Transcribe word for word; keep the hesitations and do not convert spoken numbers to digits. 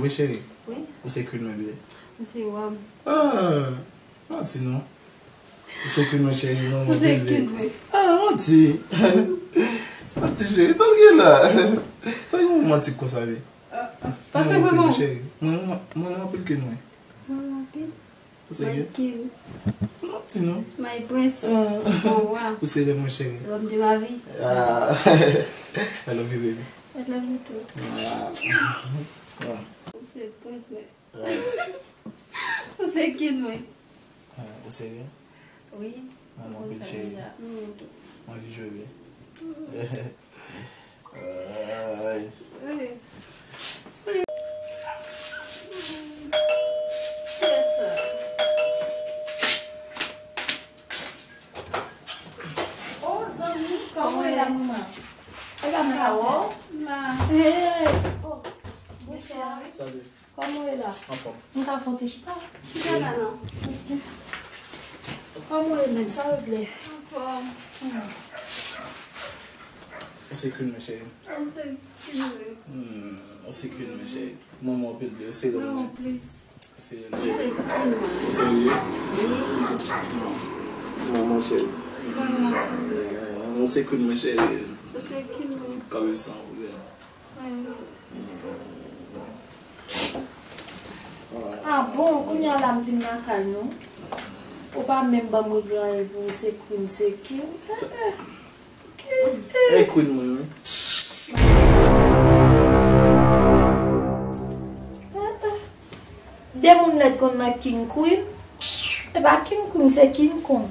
Cheri, wi, ou se queen mwen, bebe. Ou se wa m. Ah, manti non. Ou se queen mwen, cheri, non? Ou se queen mwen. Ah, manti. Manti, cheri, sa w gen la? Sa w gen pou manti konsa, bebe? Paske mwen, mwen, cheri, mwen, mwen, mwen anpil queen mwen. Mwen anpil. Ou serye? My king. Manti non. My prince. Ah. Mon roi. Ou serye, mon chéri? L'homme de ma vie. Ah. I love you, baby. I love you too. Ah. Ah. Ou se prince mwen. Ah. Ou se king mwen. Ah, ou serye? Wi. Mwen anpil, cheri. Mwen anvi jwe byen. Ay. Oh, zanmi, kòman w ye la, manman? E pa m ka wè w? Hey. Oh, bonswa. Salut. Kòman w ye la? Anfòm. M ka fè yon ti chita? Chita la, non. Kòman w ye menm? Sa regle? Anfòm. Hmm. Ou se queen mwen, cheri. Ou se queen mwen. Hmm, ou se queen mwen, cheri. Mwen, mwen, pil de, ou se queen mwen. Mwen, plis. Ou se queen mwen. Ou serye? Mwen, mwen, cheri. Mwen, mwen, pil de. Ou se queen mwen, cheri. Ou se queen mwen. Ka viv san pwoblèm. Ah bon, kounye a la m vin lakay nou. Ou pa menm ban m regle anyen pou ou, se queen, se king. Eh, eh. Eh, queen mwen, wi. Eh, eh. De moun lèd konn nan king queen. E pa king queen, se king kong.